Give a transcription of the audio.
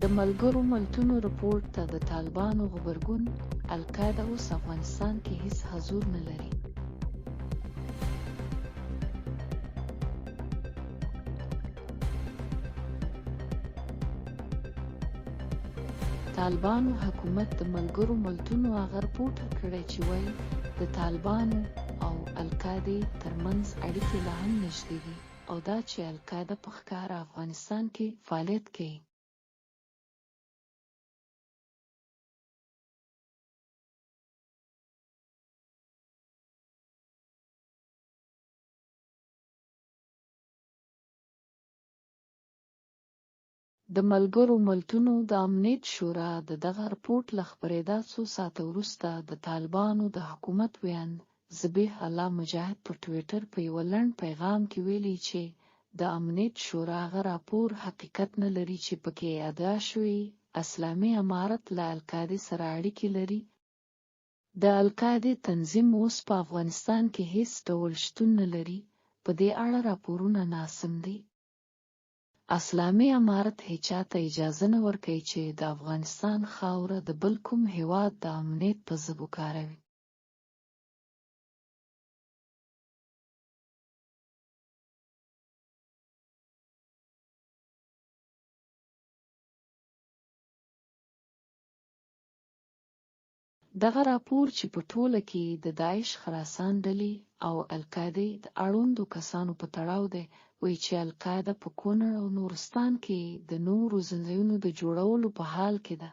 د ملګرو ملتونو رپوټ ته د طالبانو غبرګون، القاعده اوس افغانستان کې هیڅ حضور نه لري. طالبانو حکومت د ملګرو ملتونو هغه رپوټ کړی چې وایي د طالبانو او القاعدې ترمنځ اړیکې لا هم نږدې دي او دا چې القاعده په ښکاره افغانستان کې فعالیت کوي. د ملګرو ملتونو د امنیت شورا د دغه رپوټ له خپرېدا څو ساعته وروسته د طالبانو د حکومت ویاند ذبیح الله مجاهد پر ټویټر په یوه لنډ پیغام کې ویلي چې د امنیت شورا هغه راپور حقیقت نه لري چې پکې ادعا شوې اسلامي امارت له القاعدې سره اړیکې لري. د القاعدې تنظیم اوس په افغانستان کې هیڅ ډول شتون نه لري، په دې اړه راپورونه ناسم دي. اسلامي امارت هیچا ته اجازه نه ورکوي چې د افغانستان خاوره د بل کوم هیواد د امنیت په ضد وکاروي. دغه راپور چې په ټوله کې د داعش خراسان ډلې او القاعدې د اړوندو کسانو په تړاو دی، وایي چې القاعده په کونړ او نورستان کې د نوو روزنځایونو د جوړولو په حال کې ده.